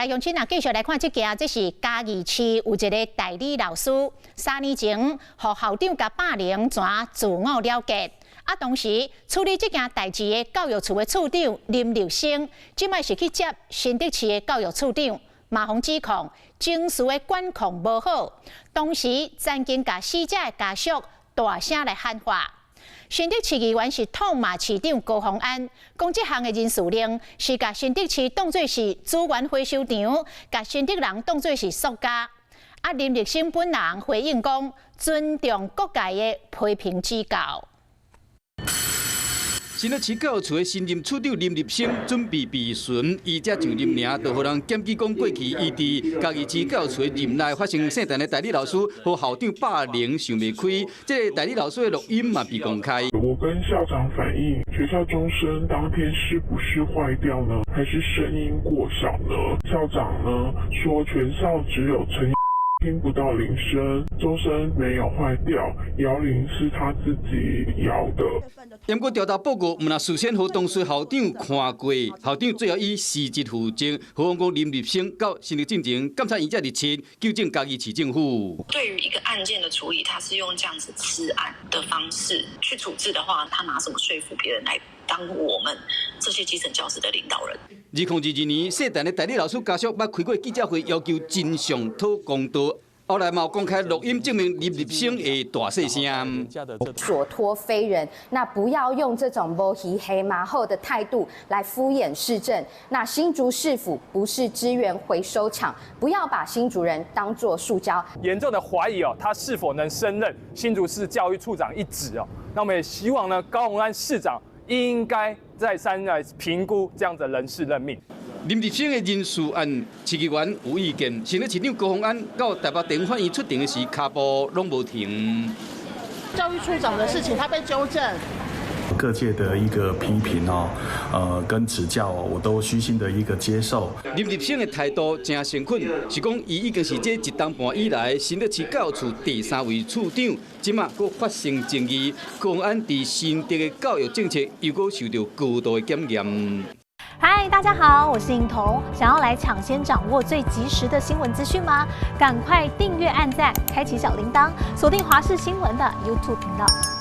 來鄉親啊，繼續來看這件，這是嘉義市有一个代理老師，3年前予校長共霸凌，怎自我了結。啊，當時處理這件代誌的教育處的處長林立生，這擺是去接新竹市的教育處長，嘛予指控情緒的管控無好，當時曾經共死者的家屬大聲來喊話。新竹市議員是痛罵市長高虹安，講這項的人事令是共新竹市當做是資源回收場，共新竹人當做是塑膠。啊，林立生本人回應講，尊重各界的批評指教。新竹市教育處的新任處長林立生準備備詢，伊才上任爾，就予人檢舉講過去伊佇嘉義市教育處的任內發生姓陳的代理老師予校長霸凌，想袂開，這个代理老師的錄音嘛被公開。我跟校長反映，學校鐘聲當天是不是壞掉呢？還是聲音過小呢？校長呢說全校只有陳聽不到鈴聲，鐘聲沒有壞掉，搖鈴是他自己搖的。毋過調查報告，毋但事先予當事校長看過，校長最後以辭職負責，予講林立生到新竹進前，監察院才入侵，糾正嘉義市政府。對於一個案件的處理，他是用這樣子吃案的方式去處置的話，他拿什麼說服別人來當我們這些基層教師的領導人？2022年，姓陳的代理老師家屬捌開過記者會，要求真相討公道。後來嘛有公開錄音證明林立生的大細聲。所託非人，那不要用這種無魚蝦嘛好的態度來敷衍市政。那新竹市府不是資源回收廠，不要把新竹人當作塑膠。嚴重的懷疑哦，他是否能勝任新竹市教育處長一職哦？那我們也希望呢，高虹安市長應該再三來評估這樣的人事任命。林立生的人事案，市議員有意見。新竹市長高虹安到台北地法院出庭的時，跤步攏無停。教育處長的事情，他被糾正。各界的一個批評哦，跟指教，我都虛心的一個接受。林立生的態度誠誠懇，是講伊已經是這一冬半以來新竹市教育處第三位處長，這馬閣發生爭議，高虹安佇新竹的教育政策又閣受著高度的檢驗。嗨，大家好，我是穎彤。想要來搶先掌握最及時的新聞資訊嗎？趕快訂閱、按讚、開啟小鈴鐺，鎖定華視新聞的 YouTube 頻道。